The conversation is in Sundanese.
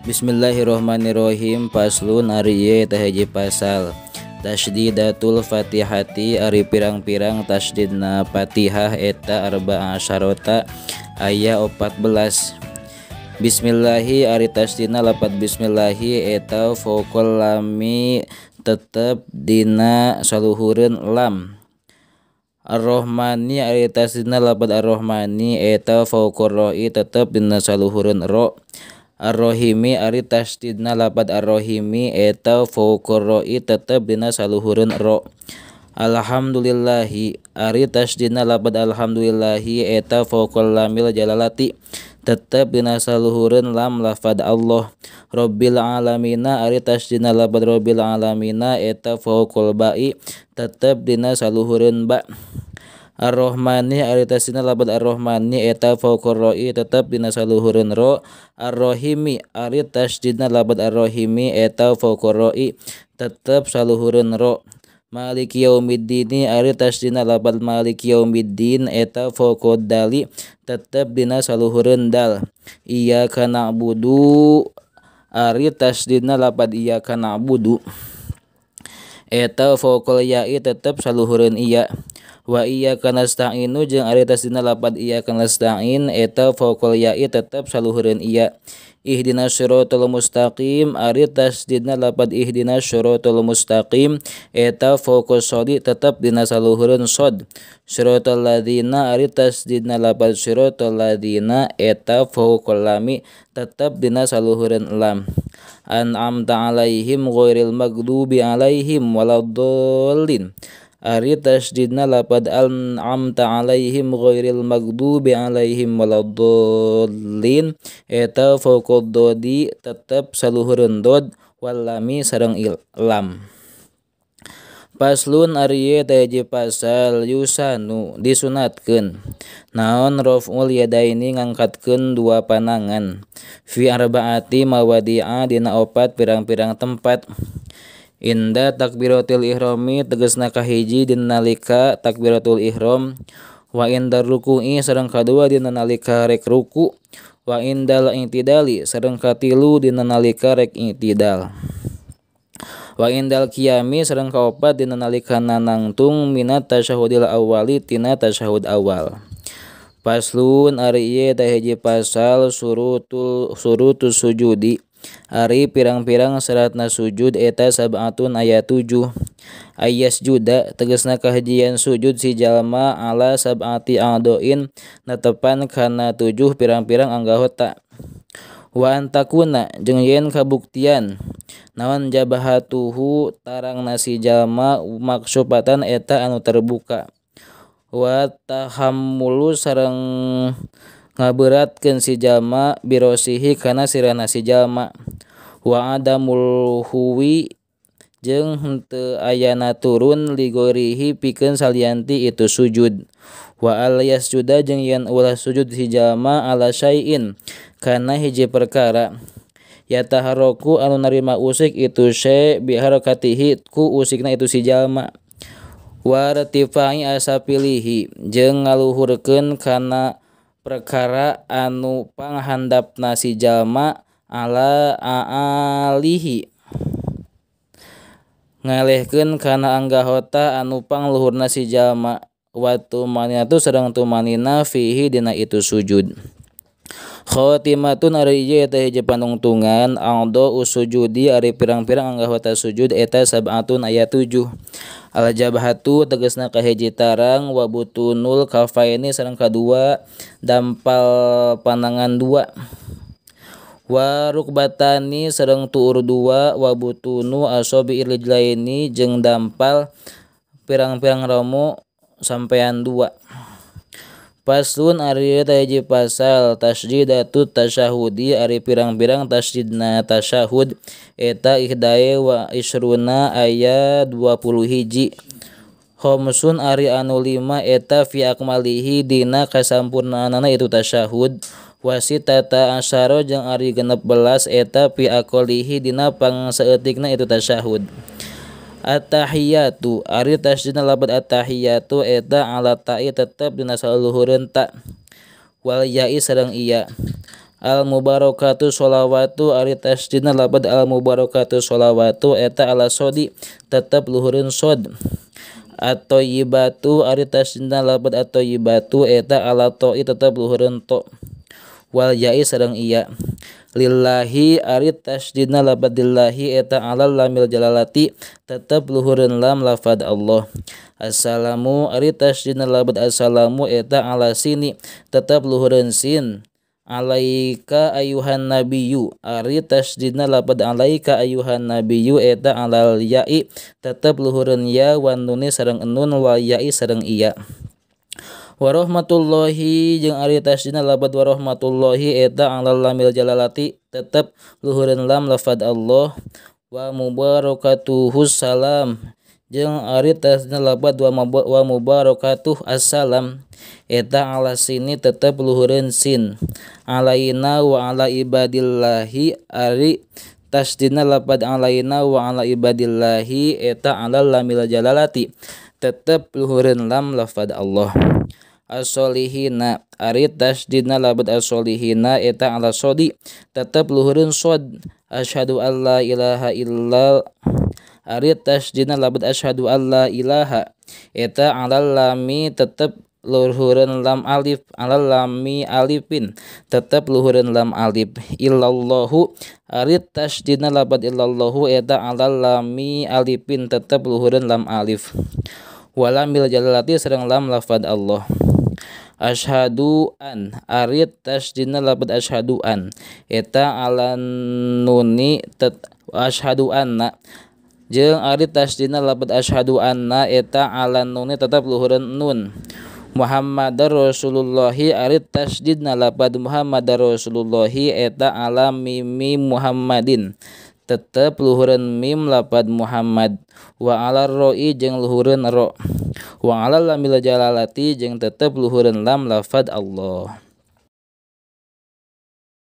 Bismillahirrahmanirrahim. Faslun ari ieu teh hiji pasal. Tasdidatul Fatihati ari pirang-pirang tasdidna Fatihah eta arba'a asyarata aya 14. Bismillahi ari tasdidna lapat bismillahi eta fauqal lami tetep dina saluhureun lam. Ar-Rahmani ari tasdidna lapat Ar-Rahmani eta fauqar ro'i tetep dina saluhureun ro. Ar-Rahimi ari tasdidna lapat Ar-Rahimi eta fauqar ro'i tetep dina saluhureun ro. Alhamdulillahi ari tasdidna lapat alhamdulillahi eta fauqal lamil jalalati tetep dina saluhureun lam lafad Allah. Rabbil alamina ari tasdidna lapat rabbil alamina eta fauqal ba'i tetep dina saluhureun ba. Ar-Rahmani ari tasdidna lapat Ar-Rahmani eta fauqar ro'i tetep dina saluhureun ro. Ar-Rahimi ari tasdidna lapat Ar-Rahimi eta fauqar ro'i tetep saluhureun ro. Maliki yaumiddin ari tasdidna lapat maliki yaumiddin eta fauqad dali tetep dina saluhureun dal. Iyyaka na'budu ari tasdidna lapat iyyaka na'budu eta fauqal ya'i tetep saluhureun iya. Wa iyyaka nasta'inu jeung ari tasdidna lapat iyyaka nasta'in eta fauqal ya'i tetep saluhureun iya. Ihdinas siratal mustaqim ari tasdidna lapat ihdinas siratal mustaqim eta fauqas shodi tetep dina saluhureun shod. Siratal ladzina ari tasdidna lapat siratal ladzina eta fauqal lami tetep dina saluhureun lam. An'amta alaihim ghairil maghdubi alaihim waladdallin ari tasdidna lapad an'amta alaihim ghairil maghdubi alaihim waladdallin eta fauqad dodi tetep saluhureun dod wal lami sareng lam. Faslun ari ieu teh hiji pasal yusanu disunatkeun naon raf'ul yadaini ngangkatkeun dua panangan fi arba'ati mawadi'a dina opat pirang-pirang tempat. Inda takbiratul ihrami tegasna kahiji dina nalika takbiratul ihram, wa indar ruku'i sareng kadua dina nalika rek ruku, wa indal i'tidali sareng katilu dina nalika rek i'tidal, wa indal qiyami sareng kaopat dina nalika nanangtung minat tasyahudil awali tina tasyahud awal. Faslun ari ieu teh hiji pasal surutus sujudi ari pirang-pirang syaratna sujud eta sab'atun aya 7. Ayas juda tegasna kahajian sujud si jalma ala sab'ati a'doin netepan kana 7 pirang-pirang anggota. Wa antakuna jeung yen kabuktian naon jabahatuhu tarangna si jalma maksupatan eta anu terbuka. Wa tahammulu sareng ngaberatkeun si jalma birosihi kana sirahna si jalma. Wa adamul huwi jeung henteu ayana turun ligorihi pikeun salianti itu sujud. Wa al yasjuda jeung yen ulah sujud si jalma ala syai'in kana hiji perkara yataharraku anu narima usik itu syai' biharakatihi ku usikna itu si jalma. Wa rtifai asapilihi jeung ngaluhurkeun kana perkara anu panghandapna si jalma ala aalihi ngalehkeun kana anggahota anu pangluhurna si jalma. Wa tumaninatu sareng tumanina fihi dina itu sujud. Khotimatun ari ieu eta hiji panungtungan a'dha usujudi ari pirang-pirang anggahota sujud eta sab'atun aya 7. Al jabhatu tegasna kahiji tarang wa butunul kafaini sareng kadua dampal panangan 2. Wa rukbatani sareng tuur 2 wa butunu asabi rijlaini jeung dampal pirang-pirang romo sampean 2. Faslun ari ieu hiji pasal tasdidatut tasyahudi ari pirang-pirang tasdidna tasyahud eta ihdae wa isruna aya 21. Khamsun ari anu 5 eta fi akmalihi dina kasampurnaanana itu tasyahud. Wa sitata asyara jeung ari 16 eta fi aqalihi dina pangsaeutikna itu tasyahud. At-tahiyatu ari tasdidna lapat at-tahiyatu eta ala ta'i tetep dina saluhureun ta wal ya'i sareng iya. Al mubarakatu sholawatu ari tasdidna lapad al mubarakatu sholawatu eta ala sodi tetep luhureun sod. At-thayyibatu ari tasdidna lapad at-thayyibatu eta ala to'i tetep luhureun to. Wal ya'i sareng iya. Lillahi ari tasdidna lapad lillahi eta ala lamil jalalati tetep luhureun lam lafad Allah. Assalamu ari tasdidna lapad assalamu eta ala sini tetep luhureun sin. Alaika ayuhan nabiyyu ari tasdidna lapad alaika ayuhan nabiyyu eta alal ya'i tetep luhureun ya wan nuni sareng nun wal ya'i sareng iya. Warahmatullahi jeung ari tasdidna lapad warahmatullahi eta alal lamil jalalati tetep luhureun lam lafad Allah. Wa mubarakatuhu salam jeung ari tasdidna lapad wa mubarakatuh assalam eta ala sini tetep luhureun sin. Alaina wa ala ibadillahi ari tasdidna lapad alaina wa ala ibadillahi eta ala lamil jalalati tetep luhureun lam lafad Allah. As-solihina ari tasdidna lapad as-solihina eta ala sodi tetep luhureun sod. Asyhadu alla ilaha illa ari tasdidna lapad asyhadu alla ilaha eta ala lami tetep luhureun lam alif ala lami alifin tetep luhureun lam alif. Illallahu ari tasdidna lapad illallahu eta ala lami alifin tetep luhureun lam alif. Walamil jalalati sareng lam lafad Allah. Asyhadu an ari tasdidna lapad asyhadu an eta ala nuni asyhadu anna jeung ari tasdidna lapad asyhadu anna eta ala nuni tetep luhureun nun. Muhammadar Rasulullahi ari tasdidna lapad Muhammadar Rasulullahi eta ala mimi Muhammadin tetep luhureun mim lapad Muhammad. Wa ala ro'i jeung luhureun ro. Wa ala lamil jalalati jeung tetep luhureun lam lafad Allah.